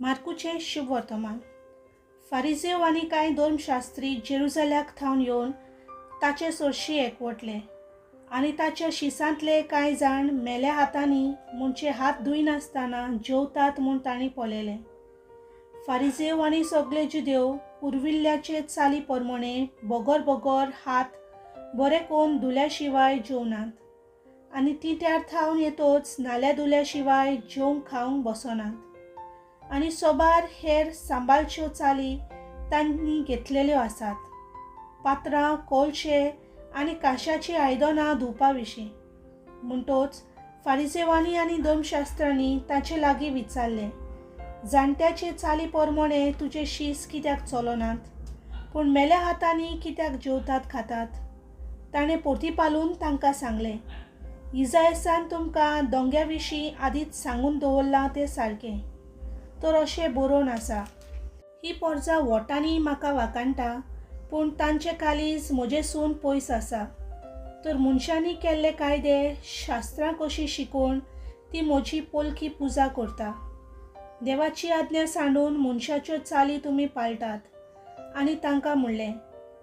मार्कूचें शुभवर्तमान. फारिजेव आनी कांय धर्मशास्त्री जेरुजाल्याक थावन येवन ताचे सरशीं एकवटले आनी ताच्या शिसांतले कांय जाण मेल्या हातांनी म्हणचे हात धुयनासतना जेवतात म्हूण तांणी पळयलें. फारिजेव आनी सगळे जुदेव पुर्विल्ल्याचे चाली प्रमाणे बगर बगर हात बरे करून धुल्या शिवाय जेवनात आनी तिंट्यार थावन येतोच नाल्या धुल्या शिवाय जेवंक खावंक बसनात आनी सोबार हेर सांबाळच्यो चाली तांणी घेतलेल्यो आसात. पात्रां, कोळशे आनी कांश्याचीं आयदनां धुवपा विशीं. म्हणटोच फारिजेवांनी आनी धर्मशास्त्रांनी ताचे लागीं विचारलें, जाणट्याचे चाली प्रमाणे तुजे शीस कित्याक चलनात, पूण मेल्या हातांनी कित्याक जेवतात खातात? ताणें पोरतीपालून तांकां सांगलें, इजायसान तुमकां दोंग्या विशीं आदींच सांगून दवरलां तें सारकें. तर अशें बरोवन आसा. ही पोरजा वोटांनी म्हाका वाखाणटा, पूण तांचें काळीज म्हजेसून पयस आसा. तर मनशांनी केल्ले कायदे शास्त्रां कशी शिकोवन ती म्हजी पोलकी पुजा करता. देवाची आज्ञा सांडून मनशाच्यो चाली तुमी पाळटात. आनी तांकां म्हणलें,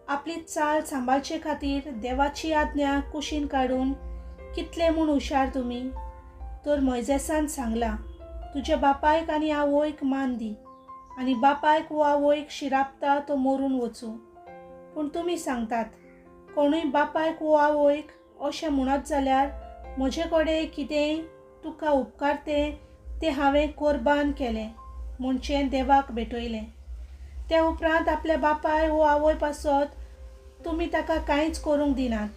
आपली चाल सांबाळचे खातीर देवाची आज्ञा कुशीन काडून कितले म्हूण हुशार तुमी? तर मोयजेसान सांगलां, तुज्या बापायक आनी आवयक मान दी आनी बापायक वो आवयक शिरापता तो मरून वचूं. पूण तुमी सांगतात, कोणूय बापायक वो आवयक अशें म्हणत जाल्यार म्हजे कडेन कितेंय तुका उपकारतें तें हांवें कोरबान केलें म्हणचें देवाक भेटयलें. त्या उपरांत आपल्या बापाय वो आवय पासत तुमी ताका कांयच करूंक दिनात.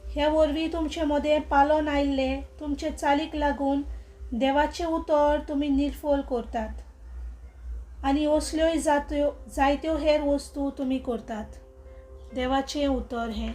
ह्या वरवीं तुमचे मदें पालोन आयिल्ले तुमचे चालीक लागून देवाचें उतर तुमी निर्फोल करतात आनी असल्योय जात्यो जायत्यो हेर वस्तू तुमी करतात. देवाचें उतर हें.